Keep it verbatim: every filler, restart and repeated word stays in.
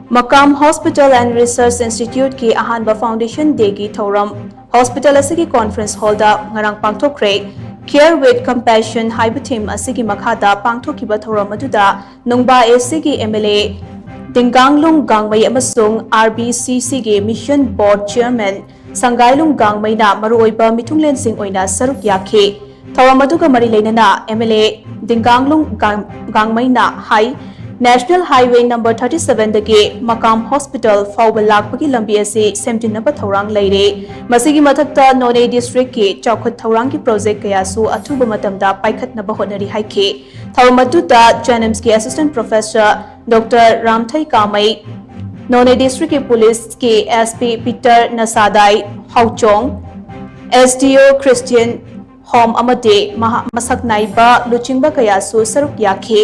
Makam Hospital and Research Institute ꯀꯤ ꯑꯍꯥꯟꯕ Foundation Day ꯒꯤ ꯊꯧꯔꯝ hospital ꯑꯁꯤꯒꯤ conference hall ꯗ ꯉꯔꯥꯡ ꯄꯥꯡꯊꯣꯛꯈ꯭ꯔꯦ꯫ Care with Compassion ꯍꯥꯏꯕ theme ꯑꯁꯤꯒꯤ ꯃꯈꯥꯗ ꯄꯥꯡꯊꯣꯛꯈꯤꯕ ꯊꯧꯔꯝ ꯑꯗꯨꯗ ꯅꯨꯡꯕꯥ A C ꯒꯤ M L A ꯗꯤꯡꯒꯥꯡꯂꯨꯡ ꯒꯥꯡꯃꯩ ꯑꯃꯁꯨꯡ R B C C ꯒꯤ Mission Board Chairman ꯁꯪꯒꯥꯏꯂꯨꯡ ꯒꯥꯡꯃꯩꯅ ꯃꯔꯨꯑꯣꯏꯕ ꯃꯤꯊꯨꯡꯂꯦꯟꯁꯤꯡ ꯑꯣꯏꯅ ꯁꯔꯨꯛ ꯌꯥꯈꯤ꯫ ꯊꯧꯔꯝ ꯑꯗꯨꯒ ꯃꯔꯤ ꯂꯩꯅꯅ M L A ꯗꯤꯡꯒꯥꯡꯂꯨꯡ ꯒꯥꯡ-, ꯒꯥꯡꯃꯩꯅ high, National Highway number thirty seven ꯗꯒꯤ ꯃꯀꯥꯝ hospital ꯐꯥꯎꯕ ꯂꯥꯛꯄꯒꯤ ꯂꯝꯕꯤ ꯑꯁꯤ ꯁꯦꯝꯖꯤꯟꯅꯕ ꯊꯧꯔꯥꯡ ꯂꯩꯔꯦ꯫ ꯃꯁꯤꯒꯤ ꯃꯊꯛꯇ ꯅꯣꯅꯦ district ꯀꯤ ꯆꯥꯎꯈꯠ ꯊꯧꯔꯥꯡꯒꯤ project ꯀꯌꯥꯁꯨ ꯑꯊꯨꯕ ꯃꯇꯝꯗ ꯄꯥꯏꯈꯠꯅꯕ ꯍꯣꯠꯅꯔꯤ ꯍꯥꯏꯈꯤ꯫ ꯊꯧꯔꯝ ꯑꯗꯨꯗ JNIMS ꯀꯤ Assistant Professor Doctor ꯔꯥꯝꯊꯩ ꯀꯥꯃꯩ, ꯅꯣꯅꯦ district ꯀꯤ police ꯀꯤ S P Peter ꯅꯁꯥꯗꯥꯏ ꯍꯥꯎꯆꯣꯡ, S D O Christian home ꯑꯃꯗꯤ ꯃꯍꯥ-, ꯃꯁꯛ ꯅꯥꯏꯕ ꯂꯨꯆꯤꯡꯕ ꯀꯌꯥꯁꯨ ꯁꯔꯨꯛ ꯌꯥꯈꯤ꯫